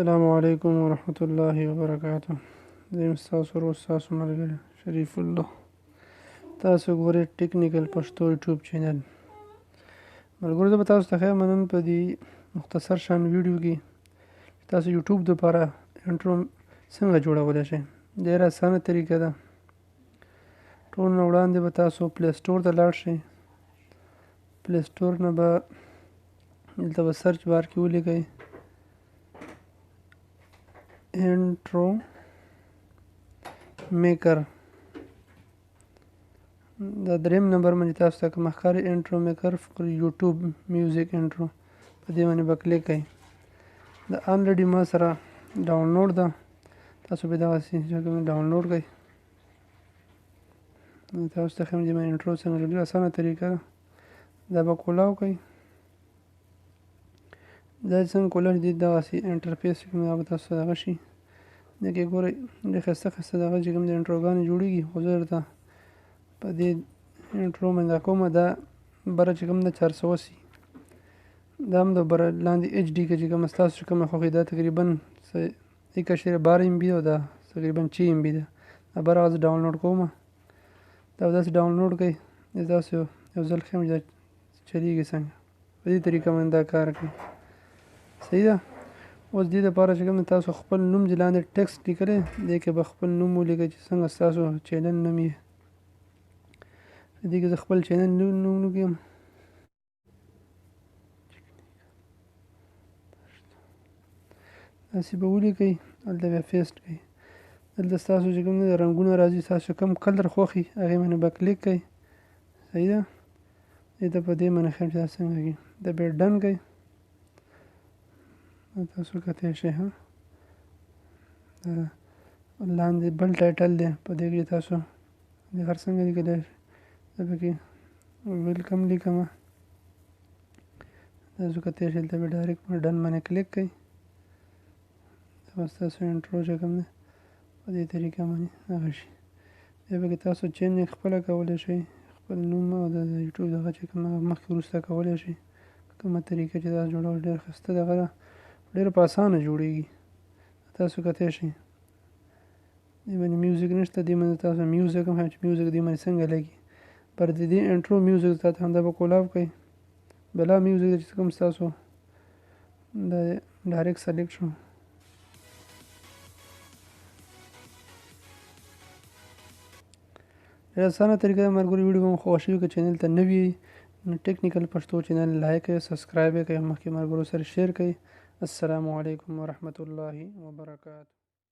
السلام علیکم ورحمت الله وبرکاته. زه یم ستاسو ورور، ستاسو ملګری شریف الله. تاسو ګورئ ټیکنیکل پښتو یوټیوب چینل. ملګرو، زه به تاسو ته ښیم نن په دې مختصر شان ویډیو کې تاسو یوټیوب دپاره انټرو څنګه جوړولی شئ. ډېره اسانه طریقه ده. ټول نه وړاندې به تاسو پلی سټور ته لاړ شئ. پلی سټور نه به دلته به سرچ بار کې ولیکئ انټرو میکر. دا دریم نمبر باندې تاسو ته کوم ښکاري انټرو میکر فار یوټیوب میوزیک انټرو، په دې باندې به کلیک کړئ. دا الریډي ما سره ډاونلوډ ده، تاسو به دغسې ډاونلوډ کړئ. تاسو ته ښیم چې انټرو څنګه جوړېږي. اسانه طریقه ده. دا به کولاو کړئ. دا څنګه کولاو دي دغسې انټرفیس چې کوم به تاسو دغه شي. دې کې ګورئ ډېر ښایسته ښایسته دغه چې کوم د انټروګانې جوړېږي. خو زه درته په دې انټرو باندې دا کومه دا بره چې کوم ده 480، دا هم د بره لاندې ایچ ډي کې چې کومه ستاسو چې کومه خوښي ده، تقریبا 1.12 ایم بي او دا تقریبا 6 ایم بي ده. دا بره زه ډاونلوډ کومه، دا به داسې ډاونلوډ کړئ. تاسو یو ځل ښیم چې دا چلیږي څنګه. په دې طریقه باندې دا کار کوي. صحیح ده. اوس دې دپاره چې کوم تاسو خپل نوم چې لاندې ټیکسټ لیکلی دې کې به خپل نوم ولیکئ چې څنګه ستاسو چینل نوم یې. دې کې زه خپل چینل نوم لیکم. داسې به ولیکئ، هلته بیا پیسټ کړئ. دلته ستاسو چې کوم دی رنګونه راځي، ستاسو کوم کلر خوښ وي هغې باندې به کلیک کړئ. صحیح ده. دې ته په دې باندې ښیم چې دا څنګه کېږي. دا بیا ډن کړئ. تاسو کتی شئ. ها، لاندې بل ټایټل دی، په دې کې تاسو د هر څنګه لیکلی شئ. زه پکې ویلکم لیکم. تاسو کتی شئ. دلته بیا ډایرکټ په ډن باندې کلیک کړئ. دا به ستاسو انټرو چې کوم دی په دې طریقه باندې دغه شي. بیا پکې تاسو چینج خپله کولی شئ، خپل نوم او د یوټیوب دغه چې کوم مخکې وروسته کولی شئ. په کومه طریقه چې دا جوړول ډېر ښایسته دغه ده، ډېره په اسانه جوړېږي. تاسو کتی شئ. دې باندې میوزیک نشته، دې باندې تاسو میوزیک هم چې میوزیک دې باندې څنګه لګي. پر دې انټرو میوزیک تاسو هم دا به کولاو کړئ. بلا میوزیک چې کوم ستاسو دا ډایرکټ سلیکټ شو. ډېره اسانه طریقه ده ملګرو. ویډیو به مو خوښه شوې. که چینل ته نوي نو ټیکنیکل پښتو چینل لایک کړئ، سبسکرایب یې کړئ، مخکې ملګرو سره شیر کړئ. السلام علیکم ورحمت الله وبرکاته.